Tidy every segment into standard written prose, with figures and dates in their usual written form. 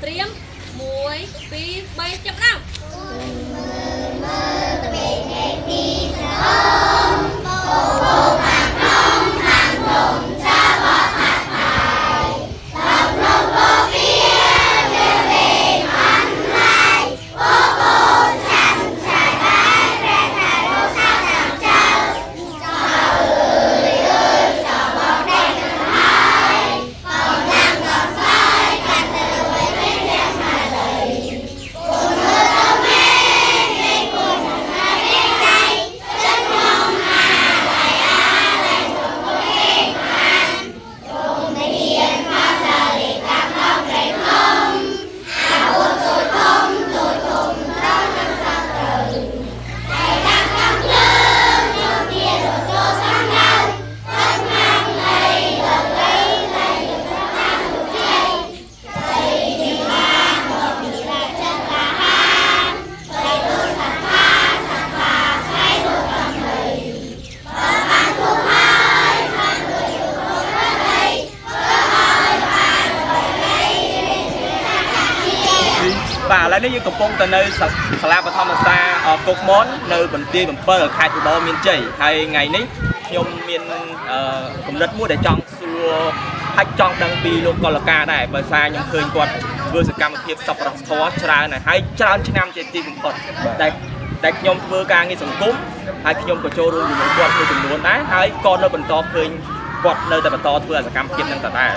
ត្រៀម1 2 3ចាប់ដើម បាទឥឡូវនេះយើងកំពុងតែនៅសាលាបឋមសិក្សាកុកមននៅបន្ទាយ7ខេត្តឧត្តរមានជ័យហើយថ្ងៃនេះខ្ញុំមានគំនិតមួយដែលចង់សួរហើយចង់ដឹងពីលោកកលការដែរបើសារខ្ញុំឃើញគាត់ធ្វើសកម្មភាពសប្បុរសធម៌ច្រើនណាស់ហើយច្រើនឆ្នាំជាទីបំផុតដែលខ្ញុំធ្វើការងារសង្គមហើយខ្ញុំក៏ចូលរួមជាមួយគាត់មួយចំនួនដែរហើយក៏នៅបន្តឃើញគាត់នៅតែបន្តធ្វើសកម្មភាពនឹងដដែល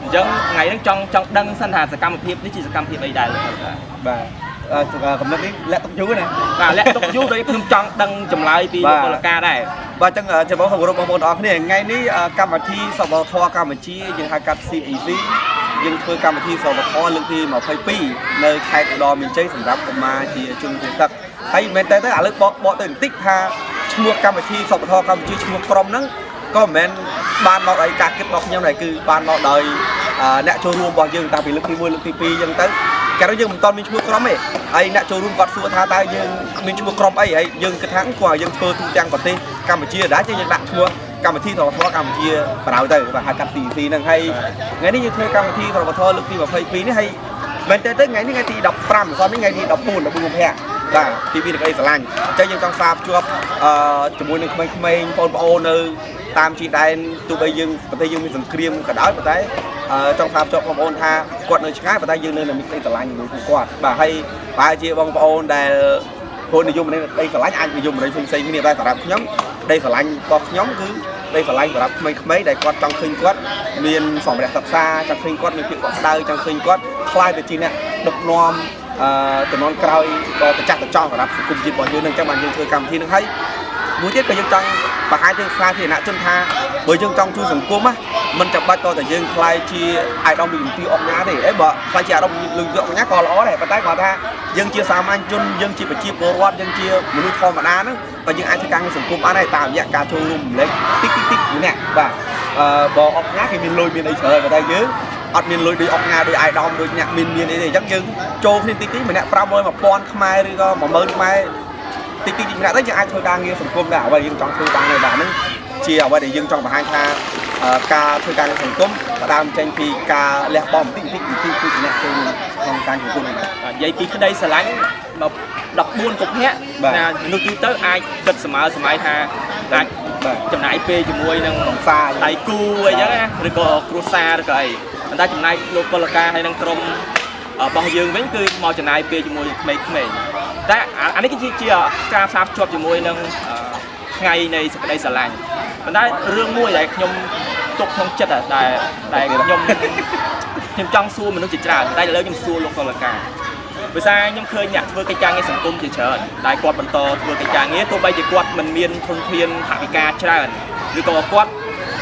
អញ្ចឹងថ្ងៃនេះចង់ចង់ដឹងសិនថាសកម្មភាពនេះជាសកម្មភាពអីដែរលោកកលការ បាទកំណត់នេះលាក់ទុកយូរណា បាទលាក់ទុកយូរដោយខ្ញុំចង់ដឹងចម្លើយពីលោកពលការដែរ បាទអញ្ចឹងចំពោះសូមគោរពបងប្អូនទាំងអស់គ្នាថ្ងៃនេះកម្មវិធីសប្បុរសធម៌កម្ពុជាយើងហៅកាត់ CEC យើងធ្វើកម្មវិធីសប្បុរសធម៌លើកទី22នៅខេត្តឧត្តរមានជ័យសម្រាប់កុមារជាជនភៀសសឹកហើយមែនតើទៅឥឡូវបកបកទៅបន្តិចថាឈ្មោះកម្មវិធីសប្បុរសធម៌កម្ពុជាឈ្មោះក្រុមហ្នឹងក៏មិនមែនបានមកដោយការគិតរបស់ខ្ញុំដែរគឺបានមកដោយអ្នកចូលរួមរបស់យើងតាំងពីលើកទី1លើកទី2អញ្ចឹងទៅកាលនោះយើងមិនទាន់មានឈ្មោះក្រុមទេហើយអ្នកចូលរួមគាត់សួរថាតើយើងមានឈ្មោះក្រុមអីហើយយើងគិតថាគាត់យើងធ្វើទូទាំងប្រទេសកម្ពុជាដែរយើងដាក់ឈ្មោះកម្មវិធីសប្បុរសធម៌កម្ពុជាបរោយទៅបាទហៅកាត់ CC ហ្នឹងហើយថ្ងៃនេះយើងធ្វើកម្មវិធីសប្បុរសធម៌លើកទី22នេះហើយមែនតើទៅថ្ងៃនេះថ្ងៃទី15ម្សិលនេះថ្ងៃទី14 14កុម្ភៈបាទទី2នៃក្តីស្រឡាញ់អញ្ចឹងយើងចង់សារភ្ជាប់អឺជាមួយនឹងក្មេងៗបងប្អូននៅតាមជីដែនទោះបីយើងប្រទេសយើងមានសង្គ្រាមក៏ដោយប៉ុន្តែចង់សារភ្ជាប់បងប្អូនថាគាត់នៅឆ្ងាយប៉ុន្តែយើងនៅតែមានក្តីស្រឡាញ់ជាមួយពួកគាត់បាទហើយប្រហែលជាបងប្អូនដែលព្រោះនិយមនៃក្តីស្រឡាញ់អាចនិយមនៃផ្សេងៗគ្នាតែសម្រាប់ខ្ញុំក្តីស្រឡាញ់របស់ខ្ញុំគឺក្តីស្រឡាញ់សម្រាប់ក្មេងៗដែលគាត់ចង់ឃើញគាត់មានសម្ភារៈសិក្សាចង់ឃើញគាត់មានភាពកក់ក្ដៅចង់ឃើញគាត់ក្លាយទៅជាអ្នកដឹកនាំអឺជំនាន់ក្រោយក៏ទៅចាស់ទៅចង់សម្រាប់សង្គមជាតិរបស់យើងនឹងអញ្ចឹងបានយើងធ្វើកម្មវិធីនឹងហើយមួយទៀតក៏យើងចង់បង្ហាញទៅសាធារណជនថាបើយើងចង់ជួយសង្គមណាមិនចាំបាច់តតែយើងក្លាយជាអាយដាមលោកជំទាវអង្គការទេអីបើក្លាយជាអាយដាមលោកជំទាវអង្គការក៏ល្អដែរប៉ុន្តែគាត់ថាយើងជាសាមញ្ញជនយើងជាប្រជាពលរដ្ឋយើងជាមនុស្សធម្មតាហ្នឹងក៏យើងអាចធ្វើការងារសង្គមបានដែរតាមរយៈការចូលរួមរំលែកតិចតិចតិចម្នាក់បាទអឺបើអង្គការគេមានលុយមានអីច្រើនប៉ុន្តែយើងអត់មានលុយដូចអង្គការដូចអាយដាមដូចអ្នកមានមានអីទេអញ្ចឹងយើងចូលគ្នាតិចតិចម្នាក់500 1000ខ្មែរឬក៏10000ខ្មែរតិចតិចម្នាក់ទៅយើងអាចធ្វើការងារសង្គមដែរអ្វីយើងចង់ធ្វើបានដែរបាទហ្នឹងជាអ្វីដែលយើងចង់បង្ហាញថាការធ្វើការងារសង្គមផ្ដើមចេញពីការលះបង់បន្តិចបន្តិចបន្តិចពីអ្នកចូលក្នុងការសង្គមហ្នឹងបាទ និយាយពីក្តីស្រឡាញ់មក 14កុម្ភៈណាមនុស្សទូទៅអាចគិតសម័យសម័យថាអាច បាទ ចំណាយពេលជាមួយនឹង សង្សារ ដៃគូអីចឹងណាឬក៏គ្រួសារឬក៏អីប៉ុន្តែចំណាយលោកពលការហើយនឹងក្រុមរបស់យើងវិញគឺមកចំណាយពេលជាមួយក្មេងៗតែអានេះគឺជាការផ្សារភ្ជាប់ជាមួយនឹងថ្ងៃនៃសេចក្តីស្រឡាញ់ប៉ុន្តែរឿងមួយដែលខ្ញុំទុកក្នុងចិត្តដែលដែលខ្ញុំខ្ញុំចង់សួរមនុស្សជាច្រើនតែឥឡូវខ្ញុំសួរលោកពលការ ភាសាខ្ញុំឃើញអ្នកធ្វើកិច្ចការងារសង្គមជាច្រើនដែលគាត់បន្តធ្វើកិច្ចការងារទោះបីជាគាត់មិនមានធនធានថវិកាច្រើនឬក៏គាត់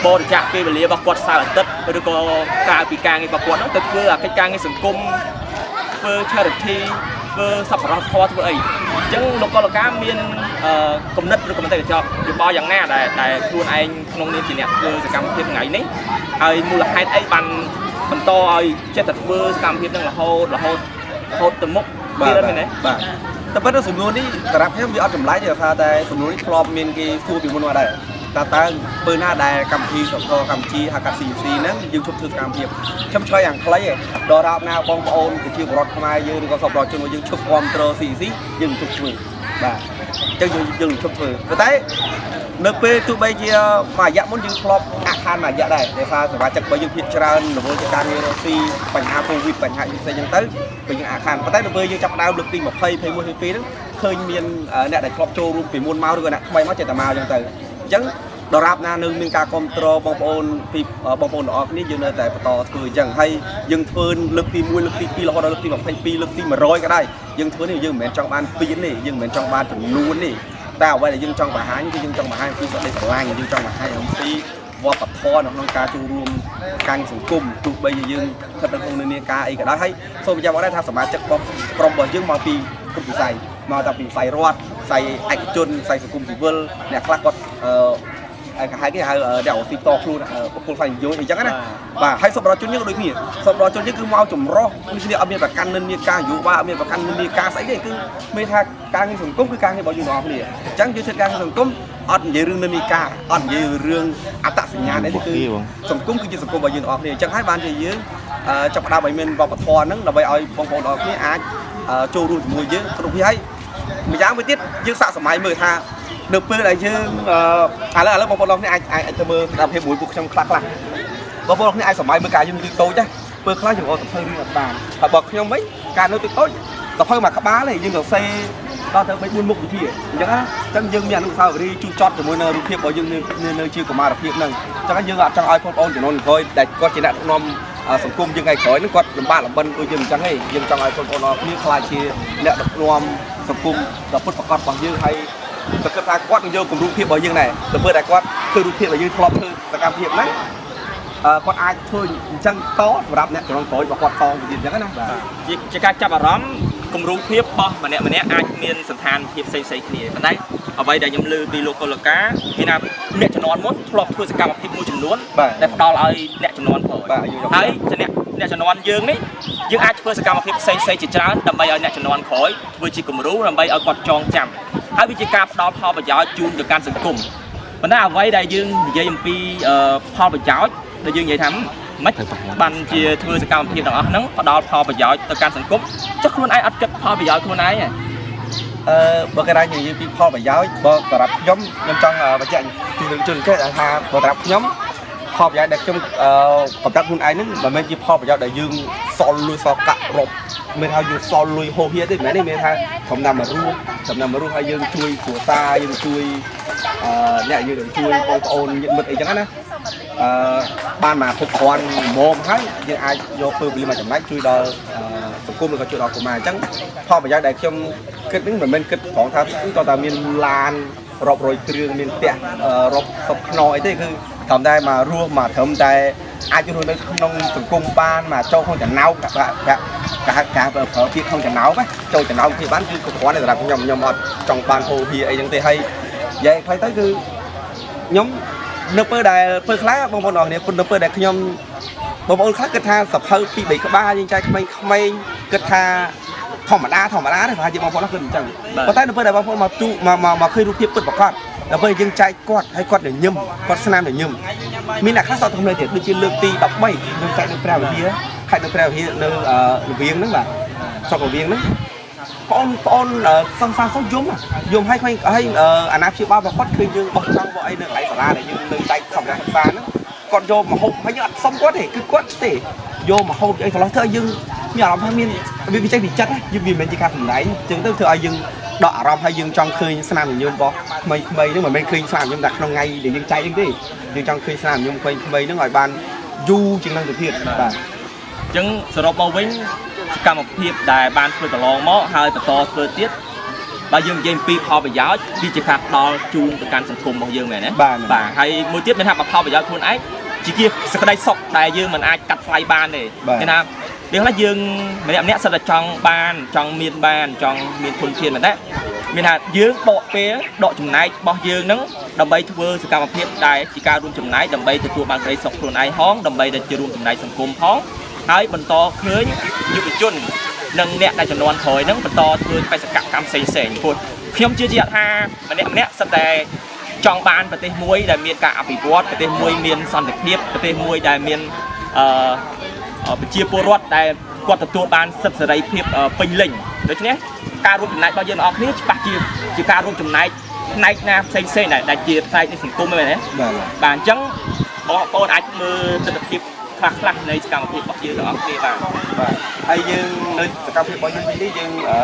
បរិច្ចាគពេលវេលារបស់គាត់សៅរ៍អាទិត្យឬក៏ក្រៅពីការងាររបស់គាត់ហ្នឹងទៅធ្វើកិច្ចការងារសង្គមធ្វើ charity ធ្វើសប្បុរសធម៌ធ្វើអីអញ្ចឹងលោកកលកាមានគំនិតឬក៏មតិយោបល់យ៉ាងណាដែលដែលខ្លួនឯងក្នុងនាមជាអ្នកធ្វើសកម្មភាពថ្ងៃនេះហើយមូលហេតុអីបានបន្តឲ្យចេះតែធ្វើសកម្មភាពហ្នឹងរហូតរហូតរហូតទៅមុខ បាទ ទៀតមែនទេ បាទតែប៉ុន្តែសំណួរនេះសម្រាប់ខ្ញុំវាអត់ចម្លែកទេដោយសារតែសំណួរនេះធ្លាប់មានគេសួរពីមុនមកដែរតើតើពេលណាដែលកម្មវិធីសកលកម្ពុជាហៅកាត់ CC ហ្នឹងយើងឈប់ធ្វើសកម្មភាពខ្ញុំឆ្លើយយ៉ាងខ្លីឯងដល់រាបណាបងប្អូនប្រជាពលរដ្ឋខ្មែរយើងឬក៏សប្បុរសជនរបស់យើងឈប់គ្រប់គ្រង CC យើងនឹងឈប់ធ្វើបាទអញ្ចឹងយើងយើងនឹងឈប់ធ្វើប៉ុន្តែនៅពេលទោះបីជាមួយរយៈមុនយើងធ្លាប់អាក់ខានមួយរយៈដែរដោយសារសមាជិករបស់យើងភាគច្រើនរវល់ជាការងាររកស៊ីបញ្ហាកូវីដបញ្ហាផ្សេងៗចឹងទៅពេលយើងអាក់ខានប៉ុន្តែនៅពេលយើងចាប់ផ្ដើមលើកទី20 21 22ហ្នឹងឃើញមានអ្នកដែលធ្លាប់ចូលរួមពីមុនមកឬក៏អ្នកថ្មីមកចេះតែមកចឹងទៅអញ្ចឹងដរាបណានៅមានការគ្រប់គ្រងបងប្អូនពីបងប្អូនទាំងអស់គ្នាយើងនៅតែបន្តធ្វើអញ្ចឹងហើយយើងធ្វើលើកទី1លើកទី2រហូតដល់លើកទី22លើកទី100ក៏ដែរយើងធ្វើនេះយើងមិនមែនចង់បានពៀនទេយើងមិនមែនចង់បានចំនួនទេតែអ្វីដែលយើងចង់បង្ហាញគឺយើងចង់បង្ហាញអំពីសេចក្តីស្រឡាញ់យើងចង់បង្ហាញអំពីវប្បធម៌នៅក្នុងការចូលរួមការសង្គមទោះបីជាយើងស្ថិតនៅក្នុងនិន្នាការអីក៏ដោយហើយសូមបញ្ជាក់បងដែរថាសមាជិករបស់ក្រុមរបស់យើងមកពីគ្រប់វិស័យមកតាំងពីវិស័យរដ្ឋវិស័យឯកជនវិស័យសង្គមស៊ីវិលអ្នកខ្លះគាត់អឺគេហៅគេហៅអ្នករកស៊ីតខ្លួនបុគ្គលផ្នែកនិយោជអីចឹងណាបាទហើយសប្បុរសជនយើងក៏ដូចគ្នាសប្បុរសជនយើងគឺមកចម្រោះដូចគ្នាអត់មានប្រកាន់និន្នាការនយោបាយអត់មានប្រកាន់និន្នាការស្អីទេគឺមានថាការងារសង្គមគឺការងាររបស់យើងទាំងអស់គ្នាអញ្ចឹងយើងធ្វើការងារសង្គមអត់និយាយរឿងនិន្នាការអត់និយាយរឿងអត្តសញ្ញាណអីទេគឺសង្គមគឺជាសង្គមរបស់យើងទាំងអស់គ្នាអញ្ចឹងហើយបានជាយើងចាប់ផ្ដើមឲ្យមានវប្បធម៌ហ្នឹងដើម្បីឲ្យបងប្អូនទាំងអស់គ្នាអាចចូលរួមជាមួយយើងគ្រប់គ្នាហើយម្យ៉ាងមួយទៀតយើងសាកសម័យមើលថានៅពេលដែលយើងឥឡូវឥឡូវបងប្អូនទាំងអស់គ្នាអាចអាចទៅមើលសកម្មភាពមួយពួកខ្ញុំខ្លះខ្លះបងប្អូនទាំងអស់គ្នាអាចសម័យមើលការយើងទីតូចណាពេលខ្លះយើងរកសភៅរឿងអត់បានហើយបើខ្ញុំវិញការនៅទីតូចសភៅមួយក្បាលទេយើងសរសេរដល់ទៅ3 4មុខវិជ្ជាអញ្ចឹងណាអញ្ចឹងយើងមានអនុស្សាវរីយ៍ជូរចត់ជាមួយនៅរូបភាពរបស់យើងនៅជាកុមារភាពហ្នឹងអញ្ចឹងយើងអត់ចង់ឲ្យបងប្អូនចំនួនក្រោយដែលគាត់ជាអ្នកដឹកនាំសង្គមយើងថ្ងៃក្រោយហ្នឹងគាត់លំបាកលំបិនដូចយើងអញ្ចឹងឯងយើងចង់ឲ្យបងប្អូនអរគ្នាខ្លាចជាអ្នកដឹកនាំសង្គមដ៏ពិតប្រាកដរបស់យើងហើយតែគិតថាគាត់នឹងយកគំរូភាពរបស់យើងដែរទៅធ្វើតែគាត់ធ្វើរូបភាពដែលយើងធ្លាប់ធ្វើសកម្មភាពហ្នឹងគាត់អាចធ្វើអញ្ចឹងតសម្រាប់អ្នកជំនាន់ក្រោយរបស់គាត់តទៅទៀតអញ្ចឹងណាបាទ ជាការចាប់អារម្មណ៍គំរូភាពរបស់ម្នាក់ម្នាក់អាចមានសន្តានភាពផ្សេងៗគ្នាប៉ុន្តែអ្វីដែលខ្ញុំលើពីលោកកលកាមានថាអ្នកជំនាន់មុនធ្លាប់ធ្វើសកម្មភាពមួយចំនួនដែលផ្ដល់ឲ្យអ្នកជំនាន់ក្រោយហើយអ្នកជំនាន់យើងនេះយើងអាចធ្វើសកម្មភាពផ្សេងៗជាច្រើនដើម្បីឲ្យអ្នកជំនាន់ក្រោយធ្វើជាគំរូដើម្បីឲ្យគាត់ចងចាំហើយវាជាការផ្ដល់ផលប្រយោជន៍ជូនទៅកាន់សង្គមប៉ុន្តែអ្វីដែលយើងនិយាយអំពីផលប្រយោជន៍ដែលយើងនិយាយថាមិនបានជាធ្វើសកម្មភាពទាំងអស់ហ្នឹងផ្ដល់ផលប្រយោជន៍ទៅកាន់សង្គមចុះខ្លួនឯងអត់គិតផលប្រយោជន៍ខ្លួនឯងទេ បើគេថានិយាយពីផលប្រយោជន៍បើសម្រាប់ខ្ញុំខ្ញុំចង់បញ្ជាក់ជូនជនចេះថាបើសម្រាប់ខ្ញុំផលប្រយោជន៍ដែលខ្ញុំកំណត់ខ្លួនឯងហ្នឹងមិនមែនជាផលប្រយោជន៍ដែលយើងសល់លុយសល់កាក់រាប់មានថាយើងសល់លុយហូរហៀទេមិនមែនទេមានថាត្រឹមតែមករស់ត្រឹមតែមករស់ហើយយើងជួយគ្រួសារយើងជួយអ្នកយើងជួយបងប្អូនញាតិមិត្តអីចឹងណាបានមកគ្រប់គ្រាន់មុំហើយយើងអាចយកពេលវេលាមកចំណែកជួយដល់សង្គមឬក៏ជួយដល់កុមារអញ្ចឹងផលប្រយោជន៍ដែលខ្ញុំគិតហ្នឹងមិនមែនគិតត្រង់ថាតើតើមានឡានរាប់រយគ្រឿងមានផ្ទះរាប់សុបខ្នងអីទេគឺត្រឹមតែមករស់មកត្រឹមតែអាចរស់នៅក្នុងសង្គមបានមកចូលក្នុងចំណោមការការប្រើពាក្យក្នុងចំណោមចូលចំណោមគ្នាបានគឺគ្រប់គ្រាន់សម្រាប់ខ្ញុំខ្ញុំអត់ចង់បានហូរហៀអីចឹងទេហើយនិយាយខ្លីទៅគឺខ្ញុំនៅពេលដែលពេលខ្លះបងប្អូនអរគ្នានៅពេលដែលខ្ញុំបងប្អូនខ្លះគិតថាសភៅពី3ក្បាលយើងចែកក្មេងៗគិតថាធម្មតាធម្មតាទេប្រហែលជាបងប្អូនគិតអញ្ចឹងប៉ុន្តែនៅពេលដែលបងប្អូនមកទូមកមកឃើញរូបភាពពិតប្រាកដដល់ពេលយើងចែកគាត់ហើយគាត់ញញឹមគាត់ស្នាមញញឹមមានអ្នកខ្លះសក់ទំនើទៀតដូចជាលើកទី13ខ្ញុំចែកនៅព្រះវិហារខេត្តនៅព្រះវិហារនៅលវៀងហ្នឹងបាទស្រុកលវៀងហ្នឹង បងប្អូនសង្សារសុយំយំឲ្យក្មេងឲ្យអាណាព្យាបាលរបស់គាត់ឃើញយើងបោះចង់បោះអីនៅកន្លែងសាលាដែលយើងនៅចែកសម្ភារៈសិក្សាហ្នឹងគាត់យកមកហូបហើយយើងអត់សុំគាត់ទេគឺគាត់ទេយកមកហូបអីឆ្លោះធ្វើឲ្យយើងមានអារម្មណ៍ថាមានវាចេញពីចិត្តយើងវាមិនមែនជាការសម្ដែងអញ្ចឹងទៅធ្វើឲ្យយើងដកអារម្មណ៍ហើយយើងចង់ឃើញស្នាមញញឹមរបស់ក្មេងៗហ្នឹងមិនមែនឃើញស្នាមញញឹមតែក្នុងថ្ងៃដែលយើងចែកហ្នឹងទេយើងចង់ឃើញស្នាមញញឹមក្មេងៗហ្នឹងឲ្យបានយូរជាងនឹងទៅទៀតបាទ អញ្ចឹងសរុបមកវិញសកម្មភាពដែលបានធ្វើកន្លងមកហើយបន្តធ្វើទៀតបើយើងនិយាយអំពីផលប្រយោជន៍វាជាការផ្ដល់ជូនទៅកាន់សង្គមរបស់យើងមែនទេ បាទ បាទហើយមួយទៀតមានថាផលប្រយោជន៍ខ្លួនឯងជាជាសក្តីសុខដែលយើងមិនអាចកាត់ថ្លៃបានទេមានថារឿងខ្លះយើងម្នាក់ម្នាក់សិតតែចង់បានចង់មានបានចង់មានធនធានមែនទេមានថាយើងដកពេលដកចំណែករបស់យើងហ្នឹងដើម្បីធ្វើសកម្មភាពដែលជាការរួមចំណែកដើម្បីទទួលបានក្តីសុខខ្លួនឯងហងដើម្បីដែលជារួមចំណែកសង្គមផងហើយបន្តឃើញយុវជននិងអ្នកដែលជំនាន់ក្រោយហ្នឹងបន្តធ្វើបេសកកម្មផ្សេងផ្សេងៗព្រោះខ្ញុំជឿជាក់ថាម្នាក់ម្នាក់សិតតែចង់បានប្រទេសមួយដែលមានការអភិវឌ្ឍប្រទេសមួយមានសន្តិភាពប្រទេសមួយដែលមានអឺប្រជាពលរដ្ឋដែលគាត់ទទួលបានសិទ្ធិសេរីភាពពេញលេញដូច្នេះការរួមចំណែករបស់យើងទាំងអស់គ្នាច្បាស់ជាការរួមចំណែកផ្នែកណាផ្សេងផ្សេងៗដែលជាផ្នែកនៃសង្គមហ្នឹងមែនទេ បាទ បាទអញ្ចឹងបងប្អូនអាចមើលទស្សនវិជ្ជាខ្លះខ្លះៗនៃសកម្មភាពរបស់យើងទាំងអស់គ្នាបាទ បាទហើយយើងនៅសកម្មភាពរបស់យើងទីនេះយើងអឺ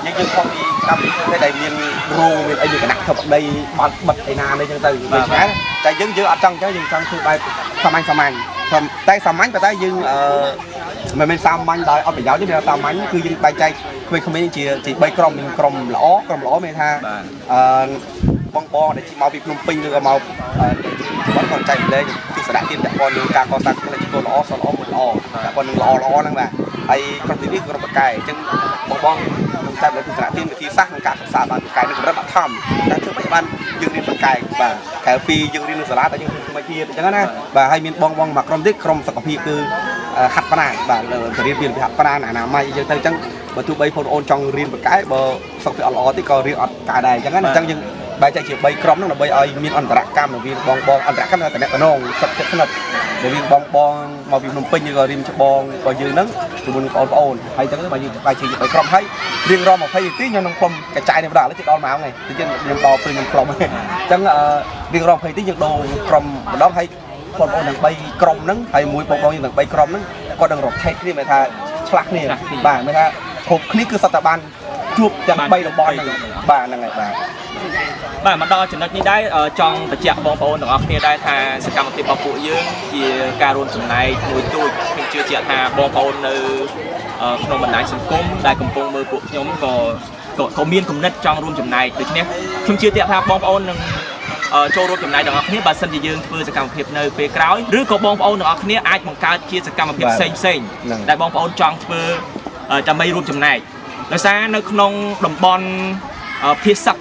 យើងយើងខុសពីកម្មវិធីផ្សេងដែលមានរោងមានអីមានគណៈធិបតីបាត់បិទអីណានេះចឹងទៅដូច្នេះតែយើងយើងអត់ចង់ចឹងយើងចង់ធ្វើបែបសាមញ្ញសាមញ្ញតែសាមញ្ញប៉ុន្តែយើងអឺមិនមែនសាមញ្ញដោយអត់ប្រយោជន៍ទេមានសាមញ្ញគឺយើងបែងចែកក្មេងៗជាជា3ក្រុមមានក្រុមល្អក្រុមល្អមានថាអឺបងបងដែលជិះមកពីភ្នំពេញឬក៏មកតំបន់គាត់ចែកម្លែកទស្សនៈទៀតពាក់ព័ន្ធនឹងការកសាងផ្លូវជីកល្អសល្អមួយល្អពាក់ព័ន្ធនឹងល្អល្អហ្នឹងបាទហើយក្រុមទីនេះក្រុមបកែអញ្ចឹងបងបងនឹងចែកម្លែកទស្សនៈទៀតវិធីសាស្ត្រក្នុងការសិក្សាបានបកែនឹងកម្រិតបឋមតែធ្វើម៉េចបានយើងរៀនបកែបាទក្រៅពីយើងរៀននៅសាលាតែយើងធ្វើថ្មីទៀតអញ្ចឹងណាបាទហើយមានបងបងមួយក្រុមទៀតក្រុមសុខភាពគឺហាត់ប្រាណបាទរៀនពីហាត់ប្រាណអនាម័យអញ្ចឹងទៅអញ្ចឹងបើទោះបីបងប្អូនចង់រៀនបកែបើសុខភាពអត់ល្អទេក៏រៀនអត់កើតដែរអញ្ចឹងណាអញ្ចឹងយើងបែងចែកជា3ក្រុមហ្នឹងដើម្បីឲ្យមានអន្តរកម្មរវាងបងបងអន្តរកម្មតំណងសុខចិត្តស្និទ្ធរវាងបងបងមកពីភ្នំពេញឬក៏រៀមច្បងរបស់យើងហ្នឹងជាមួយនឹងបងប្អូនហើយអញ្ចឹងទៅបើយើងបែងចែកជា3ក្រុមហើយរៀងរាល់20នាទីខ្ញុំនឹងផ្លុំកញ្ចាយនេះម្ដងឥឡូវជិតដល់ម៉ោងហើយតិចទៀតខ្ញុំដល់ពេលខ្ញុំផ្លុំហើយអញ្ចឹងរៀងរាល់20នាទីយើងដូរក្រុមម្ដងហើយបងប្អូនទាំង3ក្រុមហ្នឹងហើយមួយបងបងយើងទាំង3ក្រុមហ្នឹងគាត់នឹង rotate គ្នាមានថាឆ្លាស់គ្នាបាទមានថាគ្រប់គ្នាគឺសុទ្ធតែបានជួបទាំង3តំបន់ហ្នឹងបាទហ្នឹងហើយបាទ បាទមកដល់ចំណុចនេះដែរចង់បញ្ជាក់បងប្អូនទាំងអស់គ្នាដែរថាសកម្មភាពរបស់ពួកយើងជាការរួមចំណែកមួយទូចខ្ញុំជឿជាក់ថាបងប្អូននៅក្នុងបណ្ដាញសង្គមដែលកំពុងមើលពួកខ្ញុំក៏ក៏មានគំនិតចង់រួមចំណែកដូច្នេះខ្ញុំជឿជាក់ថាបងប្អូននឹងចូលរួមចំណែកទាំងអស់គ្នាបើសិនជាយើងធ្វើសកម្មភាពនៅពេលក្រោយឬក៏បងប្អូនទាំងអស់គ្នាអាចបង្កើតជាសកម្មភាពផ្សេងផ្សេងដែលបងប្អូនចង់ធ្វើដើម្បីរួមចំណែកដោយសារនៅក្នុងតំបន់ភាសឹក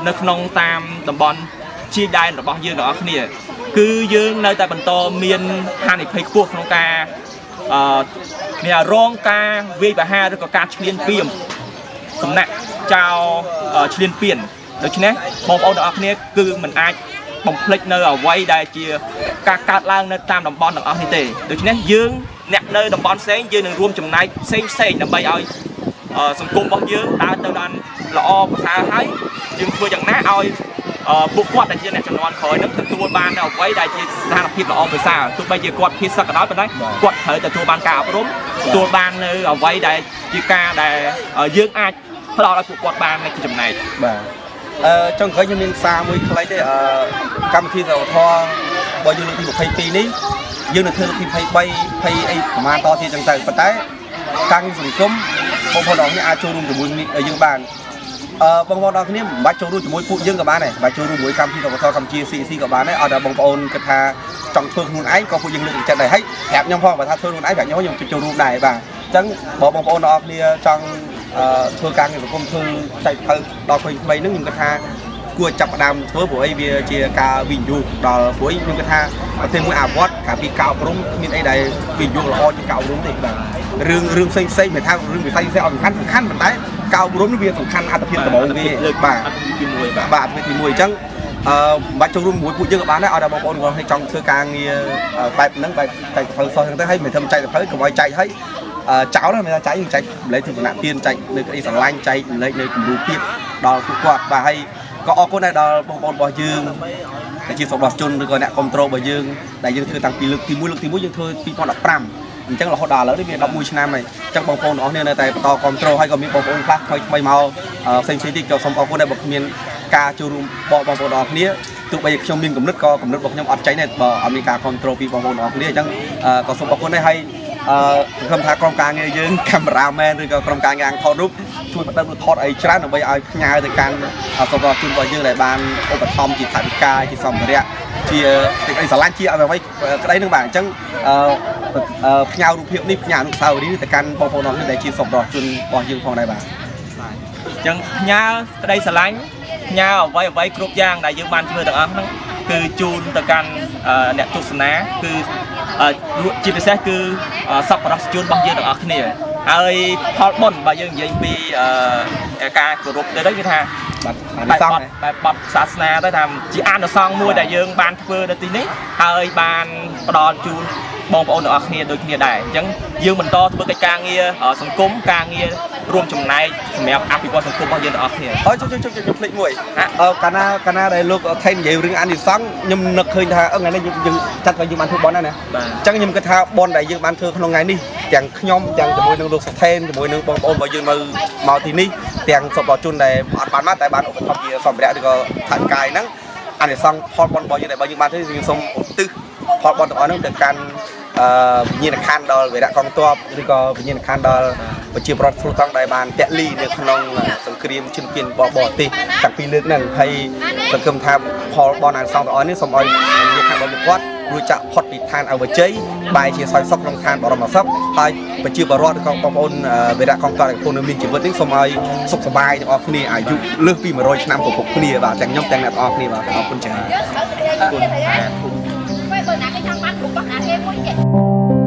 នៅក្នុងតាមតំបន់ជាដែនរបស់យើងទាំងអស់គ្នាគឺយើងនៅតែបន្តមានហានិភ័យខ្ពស់ក្នុងការមានរងការវាយប្រហារឬក៏ការឈ្លានពានសំណាក់ចោលឈ្លានពានដូច្នេះបងប្អូនទាំងអស់គ្នាគឺមិនអាចបំភ្លេចនៅអ្វីដែលជាការកើតឡើងនៅតាមតំបន់ទាំងអស់នេះទេដូច្នេះយើងអ្នកនៅតំបន់ផ្សេងយើងនឹងរួមចំណែកផ្សេងផ្សេងដើម្បីឲ្យសង្គមរបស់យើងដើរទៅដល់ល្អប្រសើរហើយយើងធ្វើយ៉ាងណាឲ្យពួកគាត់ដែលជាអ្នកជំនាន់ក្រោយនឹងទទួលបាននៅអ្វីដែលជាស្ថានភាពល្អប្រសើរទោះបីជាគាត់ភៀសសឹកក៏ដោយប៉ុន្តែគាត់ត្រូវទទួលបានការអប់រំទទួលបាននៅអ្វីដែលជាការដែលយើងអាចផ្ដល់ឲ្យពួកគាត់បាននៅជាចំណែក បាទចុងក្រោយខ្ញុំមានសារមួយខ្លីទេអឺកម្មវិធីសីលធម៌របស់យើងលើកទី22នេះយើងនឹងធ្វើលើកទី23 20អីប្រហែលតទៀតចឹងទៅប៉ុន្តែការងារសង្គមបងប្អូនទាំងអស់គ្នាអាចចូលរួមជាមួយយើងបានអឺបងប្អូនទាំងអស់គ្នាមិនបាច់ចូលរួមជាមួយពួកយើងក៏បានដែរមិនបាច់ចូលរួមជាមួយកម្មវិធីសីលធម៌កម្ពុជា CC ក៏បានដែរអត់តែបងប្អូនគិតថាចង់ធ្វើខ្លួនឯងក៏ពួកយើងលើកទឹកចិត្តដែរហើយប្រាប់ខ្ញុំផងបើថាធ្វើខ្លួនឯងប្រាប់ខ្ញុំខ្ញុំចូលរួមដែរបាទអញ្ចឹងបើបងប្អូនទាំងអស់គ្នាចង់ធ្វើការងារសង្គមធ្វើចែកភៅដល់ក្មេងៗហ្នឹងខ្ញុំគិតថាគួរចាប់ផ្ដើមធ្វើព្រោះអីវាជាការវិនិយោគដល់ព្រោះអីខ្ញុំគិតថាប្រទេសមួយអភិវឌ្ឍកាលពីការអប់រំគ្មានអីដែលវិនិយោគល្អជាងការអប់រំទេបាទរឿងរឿងផ្សេងផ្សេងមិនថារឿងវិស័យផ្សេងអត់សំខាន់សំខាន់ប៉ុន្តែការអប់រំនេះវាសំខាន់អត្ថភាពដំបូងវាបាទ អត្ថភាពទី1បាទ បាទអត្ថភាពទី1អញ្ចឹងអឺមិនបាច់ចូលរួមជាមួយពួកយើងក៏បានដែរឲ្យតែបងប្អូនគាត់ឲ្យចង់ធ្វើការងារបែបហ្នឹងបែបចែកសភៅសោះអញ្ចឹងទៅហើយមិនធ្វើចែកសភៅកុំឲ្យចែកឲ្យ ចោលហ្នឹងមានថាចែកយើងចែករំលែកទស្សនៈទានចែកនៅក្តីស្រឡាញ់ចែករំលែកនៅគំរូភាពដល់ពួកគាត់បាទហើយក៏អរគុណដែរដល់បងប្អូនរបស់យើងដែលជាសប្បុរសជនឬក៏អ្នកគ្រប់គ្រងរបស់យើងដែលយើងធ្វើតាំងពីលើកទី1លើកទី1យើងធ្វើ2015អញ្ចឹងរហូតដល់ឥឡូវនេះវា11ឆ្នាំហើយអញ្ចឹងបងប្អូនទាំងអស់គ្នានៅតែបន្តគ្រប់គ្រងហើយក៏មានបងប្អូនខ្លះថ្មីថ្មីមកផ្សេងផ្សេងទៀតក៏សូមអរគុណដែរបើគ្មានការចូលរួមបងប្អូនទាំងអស់គ្នាទោះបីខ្ញុំមានគំនិតក៏គំនិតរបស់ខ្ញុំអត់ចេញដែរបើអត់មានការគ្រប់គ្រងពីបងប្អូនទាំងអស់គ្នាអញ្ចឹងក៏សូមអរគុណដែរហើយអឺសង្ឃឹមថាក្រុមការងារយើងកាមេរ៉ាមែនឬក៏ក្រុមការងារថតរូបជួយផ្ដើមថតអីច្រើនដើម្បីឲ្យផ្ញើទៅកាន់សប្បុរសជនរបស់យើងដែលបានឧបត្ថម្ភជាថវិកាជាសម្ភារៈជាសេចក្តីស្រឡាញ់ជាអ្វីក្តីនឹងបាទអញ្ចឹងអឺផ្ញើរូបភាពនេះផ្ញើអនុស្សាវរីយ៍នេះទៅកាន់បងប្អូនទាំងអស់គ្នាដែលជាសប្បុរសជនរបស់យើងផងដែរបាទ អញ្ចឹងផ្ញើក្តីស្រឡាញ់ផ្ញើអ្វីអ្វីគ្រប់យ៉ាងដែលយើងបានធ្វើទាំងអស់ហ្នឹងគឺជូនទៅកាន់អ្នកទស្សនាគឺជាពិសេសគឺសប្បុរសជនរបស់យើងទាំងអស់គ្នាហើយផលបុណ្យបើយើងនិយាយពីការគោរពទៅគឺថា បាទអា បែប និសង្ស បទបែបបទសាសនាទៅថាជាអានិសង្សមួយដែលយើងបានធ្វើនៅទីនេះហើយបានផ្ដល់ជូនបងប្អូនទាំងអស់គ្នាដូចគ្នាដែរអញ្ចឹងយើងបន្តធ្វើកិច្ចការងារសង្គមការងាររួមចំណែកសម្រាប់អភិវឌ្ឍសង្គមរបស់យើងទាំងអស់គ្នា អើជួយជួយជួយខ្ញុំភ្លេចមួយអឺកាលណាកាលណាដែលលោកថៃនិយាយរឿងអានិសង្សខ្ញុំនឹកឃើញថាអឺថ្ងៃនេះយើងយើងចាត់ថាយើងបានធ្វើបុណ្យហើយណា បាទ អញ្ចឹងខ្ញុំគិតថាបុណ្យដែលយើងបានធ្វើក្នុងថ្ងៃនេះទាំងខ្ញុំទាំងជាមួយនឹងលោកសុថេនជាមួយនឹងបងប្អូនរបស់យើងនៅមកទីនេះទាំងសប្បុរសជនដែលអត់បានមកតែបានឧបត្ថម្ភជាសម្ភារៈឬក៏ថវិកាហ្នឹងអានិសង្សផលបុណ្យរបស់យើងដែលបើយើងបានធ្វើយើងសូមឧទ្ទិសផលបុណ្យទាំងអស់ហ្នឹងទៅកាន់អឺវិញ្ញាណក្ខន្ធដល់វីរៈកងទ័ពឬក៏វិញ្ញាណក្ខន្ធដល់ប្រជាពលរដ្ឋស្លូតត្រង់ដែលបានតាក់លីនៅក្នុងសង្គ្រាមឈិនពៀនបបរទេសតាំងពីលើកហ្នឹងហើយសង្ឃឹមថាផលបុណ្យអានិសង្សទាំងអស់នេះសូមឲ្យវិញ្ញាណក្ខន្ធរបស់ពួកគាត់រួចចាក់ផុតពីឋានអវជ័យបែរជាសោយសុខក្នុងឋានបរមសុខហើយប្រជាពលរដ្ឋឬក៏បងប្អូនវីរៈកងទ័ពដែលកំពុងនៅមានជីវិតនេះសូមឲ្យសុខសប្បាយទាំងអស់គ្នាអាយុលើសពី100ឆ្នាំគ្រប់ៗគ្នាបាទទាំងខ្ញុំទាំងអ្នកទាំងអស់គ្នាបាទអរគុណច្រើន គុណ សាធុ ពេលបើណាគេចង់បានរូបរបស់ណាគេមួយចេះ